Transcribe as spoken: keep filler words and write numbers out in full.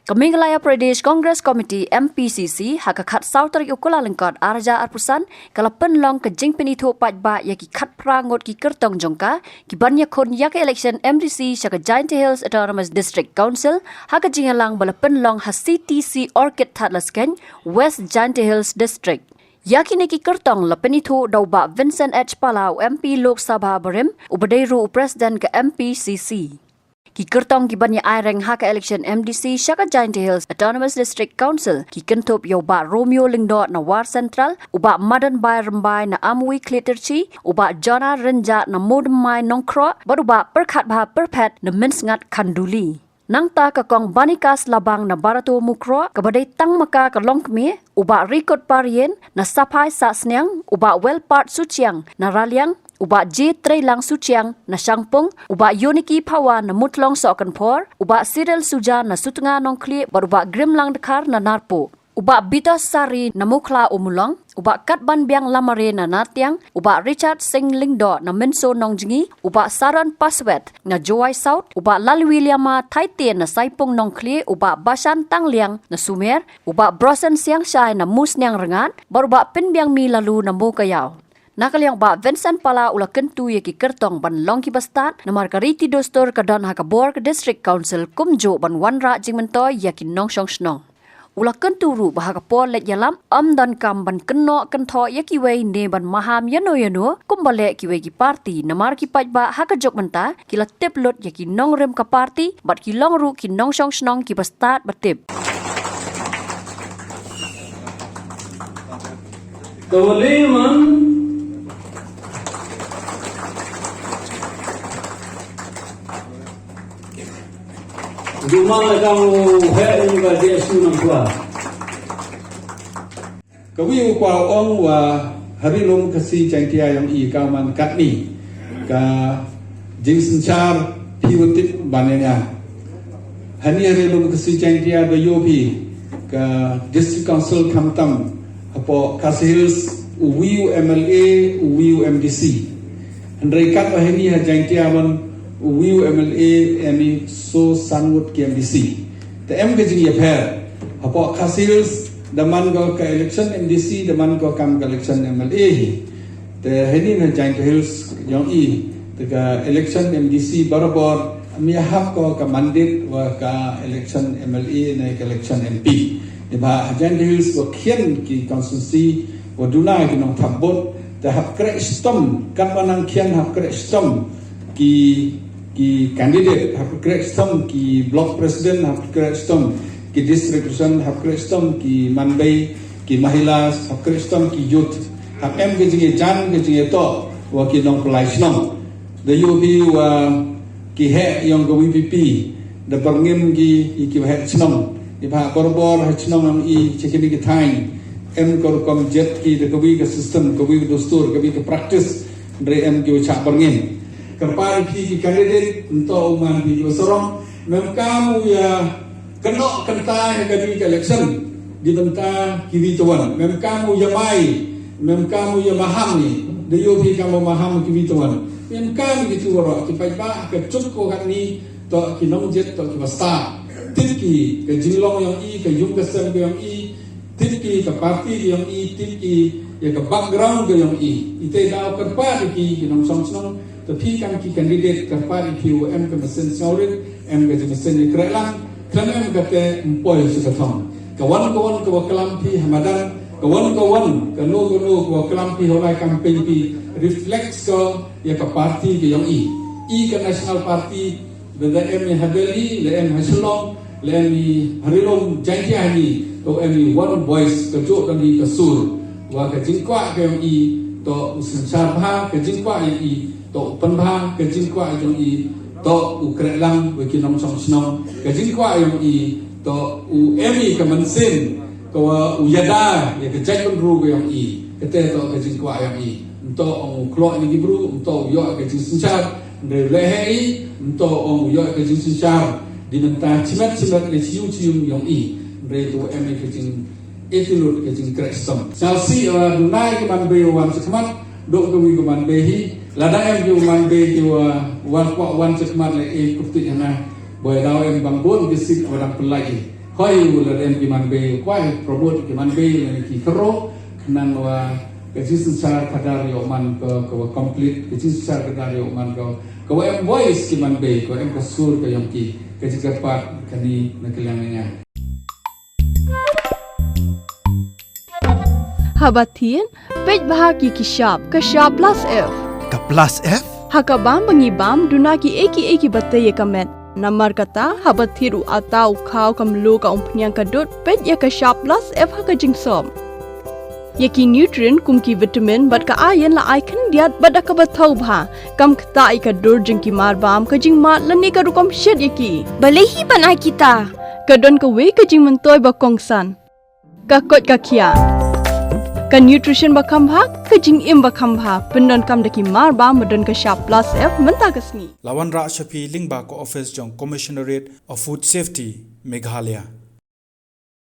Ka Meghalaya Pradesh Congress Committee, M P C C, ha ka khatsaw tarik u Kyllalyngkot arhajar arphew san, ka la pynlong ka jingpynithuh paidbah ïa ki khatphra ngut ki kyrtong jong ka, ki ban ïakhun ïa ka election M D C sha ka Jaintia Hills Autonomous District Council, ha ka jingïalang ba la pynlong ha C T C Orchid Thadlaskein, West Jaintia Hills District. Ïa kine ki kyrtong la pynithuh da u Bah Vincent H Pala, u M P Lok Sabha barim, uba dei ruh u President ka M P C C. Ki kyrtong ki ban ïa aireng ha ka election M D C sha ka Jaintia Hills Autonomous District Council, ki kynthup ïa u Bah Romeo Lyngdoh na War Central, u Bah Madanbai Rymbai na Amwi Khliehtyrshi, u Bah Jonah Rynjah na Mowdymmai Nongkhroh, bad u Bah Pyrkhatbha Pyrphet na Mynsngat Khanduli. Nangta ka Kong Banikas Labang na Barato Mukroh, kaba dei tang ma ka ka longkmie, u Bah Rikot Parien na Saphai Sahsniang, u Bah Welpart Suchiang na Raliang, u Bah J Treilang Suchiang na Shangpung, u Bah Yoniki Phawa na Mutlong Sohkynphor, u Bah Cyril Suja na Sutnga Nongkhlieh, bad u Bah Grimlang Dkhar na Narpuh. U Bah Bitos Sari na Mukhla Ummulong, u Bah Katbanbiang Lamare na Nartiang, u Bah Richard Singh Lyngdoh na Mynso Nongjngi, u Bah Saron Paswet na Jowai South, u Bah Lalwiliama Thaite na Saipung Nongkhlieh, u Bah Bashan Tangliang na Sumer, u Bah Brosen Siangshai na Musniang Rngat, bad u Bah Pynbiang Mi Lalu na Mowkaiaw. Na ka liang u Bah Vincent Pala u la kyntu ïa ki kyrtong ban long kiba stad, namar ka riti dustur ka don ha ka bor ka District Council kumjuh ban wanrah jingmyntoi ïa ki nongshong shnong. U la kyntu ruh ba ha ka por leit ïalam, ym donkam ban kynnoh kynthoh ïa kiwei ne ban maham ïano ïano, kumba leh kiwei ki party, namar ki paidbah ha ka juk mynta, ki la tip lut ïa ki nongrim ka party, bad ki long ruh ki nongshong shnong kiba stad ba tip. Kawali man. Jumang ka mu he ni ka Jesu nang tua. Kawi u kwa ong wa ha ri lum Khasi Jaiñtia yong i ka man katni ka jingsynshar phi u tip ban ïa nga. Hani ha ri lum Khasi Jaiñtia da yoh phi ka District Council khamtam hapoh Khasi Hills u wi u M L A u wi u M D C. Hynrei kat wa hani ha Jaiñtia man u wi u M L A em i so san ngut ki M D C. Te em ka jingïapher hapoh Khasi Hills da man ko ka election M D C da man ko kam ka election M L A hi. Te hani na Jaiñtia Hills yong i te ka election M D C barabor am ïahap ko ka mandate wa ka election M L A ne ka election M P. Ni ba ha Jaiñtia Hills wa khian ki constituency wa duna ki nongthap vote te hap kreh stom kan wa nang khian hap kreh stom ki ki candidate hap kreh stom ki block president hap kreh stom ki district president hap kreh stom ki manbei ki mahila hap kreh stom ki youth hap em ka jingïajan ka jingïatoh wa ki nongpynlait shnong. Da yoh phi wa ki heh yong ka V P P da byrngem ki i ki wa heh shnong. I ba barabor heh shnong yong i chikini ki thaiñ em ka rukom jet ki da kawi ka system kawi ka dustur kawi ka practice. Hynrei em ki wa chah byrngem. Kyrpad ïa phi ki candidate nto u man phi ki wa sarong mem kam u ïa kynnoh kynta ha kani ka election. Di bynta ki wi tawon mem kam u ïa mai mem kam u ïa maham ni da yoh phi kam u maham ki wi tawon mem kam ki tu waroh ki paidbah ka juk ko katni to ki nongjet to ki basta. Tip ki ka jinglong yong i ka yung ka sem ka yong i tip ki ka party yong i tip ki ïa ka background ka yong i. Ite daw kyrpad ïa ki ki nongshong shnong. Te phi kam ki candidate kyrpad ïa phi u em ka mynsiem sngewrit em ka jingmynsiem ïa kreh lang. Khlem em kate ym poi sha ka thong. Ka wan ka wan ka wa klam phi ha madan ka wan ka wan ka no ka no ka wa klam phi ha u lai campaign phi reflects ko ïa ka party ka yong i. I ka National Party Ba da em i ha Delhi, la em ha Shillong, la em i ha ri lum Jaintia hani, to em i one voice ka jok kani ka sur. Wa ka jingkwah ka yong i to u synshar bha, ka jingkwah yong i to u pynbha, ka jingkwah yong i to u kreh lang wa ki nongshong shnong, ka jingkwah yong i to u em i ka mynsiem ka wa u ïada ïa ka jaitbynriew ka yong i. Kate to ka jingkwah yong i. Nto ong u kloh ïa ki bru, nto u ïoh ka jingsynshar, hynrei lehei nto ong u ïoh ka jingsynshar. Di mynta chimet chimet ne chiung chiung yong i. Hynrei to em ka jing etilut ka jingkreh stom. Sal si wa dunai ka man bei wan sukmat, dok ka wi ka man bei hi. Lada em ki man bei ki wa wan kwah wan sukmat le e kurti hana. Boi daw em bang bon ki sik wa dang pelai i. Hoi u la rem ki man bei, kwai promote ki man bei lane ki kro, khnang wa ka jingsynshar ka dar ïoh man ka, ka wa complete, ka jingsynshar ka dar ïoh man ka, ka wa em voice ki man bei, ka wa em ka sur ka ïong ki, ka jingkyrpad kani na ka liang nga. Haba thied, peit bha ki ki shap, ka shap plus F. Ka plus F? Ha ka bam ba ngi bam, duna ki ei ki ei ki ba tei ïa ka met. Namar kata, haba thied u ata u khaw ka mluh ka umphniang ka dud, peit ïa ka shap plus F ha ka jingsop. Ïa ki nutrient kum ki vitamin bad ka iron la ai khyndiat bad da kaba thaw bha. Kam ktah ïa ka dur jong ki mar bam, ka jingmad lane ka rukom shet ïa ki. Balei hi ban ai kita? Ka don kawei ka jingmyntoi ba kongsan. Ka koit ka khiah. Ka nutrition ba kham bha, ka jingim ba kham bha. Pyndonkam da ki mar bam ba don ka shap plus F mynta ka sngi. La wanrah sha phi lyngba ka office jong Commissionerate of Food Safety, Meghalaya.